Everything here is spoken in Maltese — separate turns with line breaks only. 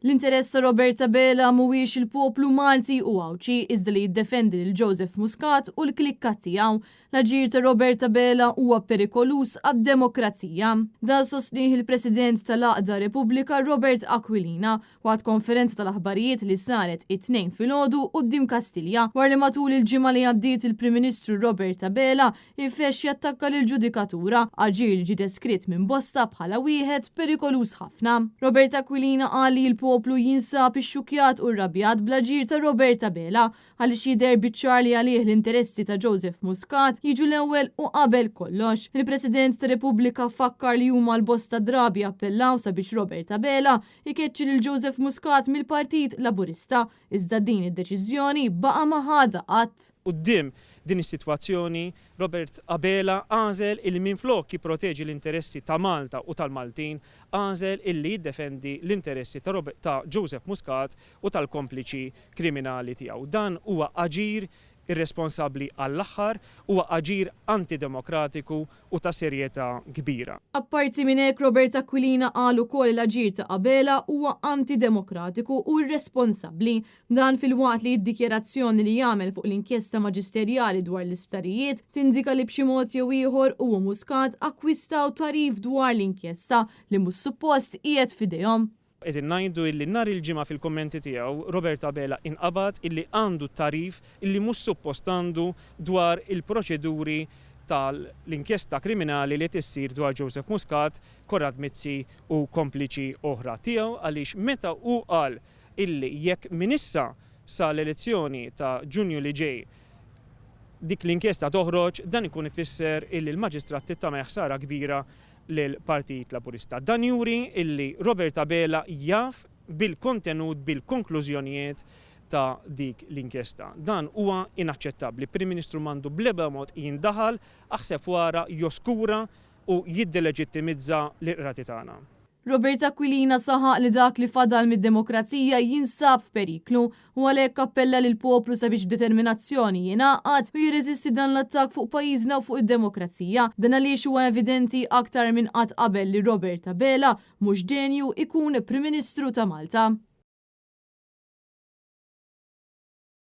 L-interess ta' Robert Abela mhuwiex il-poplu Malti u Għawdxi iżda li jiddefendi lil Joseph Muscat u l-klikka tiegħu. L-aġir ta' Robert Abela huwa perikoluż għad-demokrazija. Dan sostnieh il-President tal-Għaqda Repubblika Robert Aquilina waqt konferenza tal-aħbarijiet li saret it-Tnejn filgħodu quddiem Kastilja wara li matul il-ġimgħa li għaddiet il-Prim Ministru Robert Abela infexx jattakka lill-ġudikatura, aġir li ġie deskritt minn bosta bħala wieħed perikoluż ħafna. Robert Aquilina qal li l-poplu jinsab ixxukkjat u rrabjat bl-aġir ta' Robert Abela għaliex jidher biċ-ċar li għalih l-interessi ta' Joseph Muscat jiġu l-ewwel u qabel kollox. Il-President ta' Repubblika fakkar li huma għal bosta drabi appellaw sabiex Robert Abela jkeċċi lil Joseph Muscat mill-Partit Laburista, iżda din id-deċiżjoni baqa' ma ħadha qatt.
Quddiem din is-sitwazzjoni, Robert Abela għażel illi minflok jipproteġi l-interessi ta' Malta u tal-Maltin, għażel illi jiddefendi l-interessi ta' ta' Joseph Muscat u tal-kompliċi kriminali tiegħu. Dan huwa aġir irresponsabbli għall-aħħar, huwa aġir antidemokratiku u ta' serjetà kbira.
Apparti minn hekk Robert Aquilina qal ukoll li l-aġir ta' Abela huwa antidemokratiku u irresponsabbli. Dan filwaqt li d-dikjarazzjoni li għamel fuq l-inkjesta maġisterjali dwar l-isptarijiet tindika li b'xi mod jew ieħor hu u Muscat akkwistaw tagħrif dwar l-inkjesta li mhux suppost qiegħed f'idejhom.
Qegħdin ngħidu illi nhar il-Ġimgħa fil-kummenti tiegħu Robert Abela inqabad illi għandu tagħrif illi mhux suppost għandu dwar il-proċeduri tal-inkjesta kriminali li qed issir dwar Joseph Muscat, Konrad Mizzi u kompliċi oħra tiegħu għaliex meta hu qal illi jekk minn issa sa l-elezzjoni ta' Ġunju li ġej dik l-inkjesta toħroġ dan ikun ifisser illi l-Maġistrat trid tagħmel ħsara kbira lill-Partit Laburista. Dan juri illi Robert Abela jaf bil-kontenut, bil-konklużjonijiet ta' dik l-inkjesta. Dan huwa inaċċettabbli. Prim Ministru m'għandu bl-ebda mod jindaħal, aħseb wara, joskura u jiddeleġittimizza lill-qrati tagħna.
Robert Aquilina saħaq li dak li fadal mid-demokrazija jinsab f'periklu u għalhekk appella lill-poplu sabiex b'determinazzjoni jingħaqad u jirreżisti dan l-attakk fuq pajjiżna u fuq id-demokrazija. Dan għaliex huwa evidenti aktar minn qatt qabel li Robert Abela mhux denju ikun Prim Ministru ta' Malta.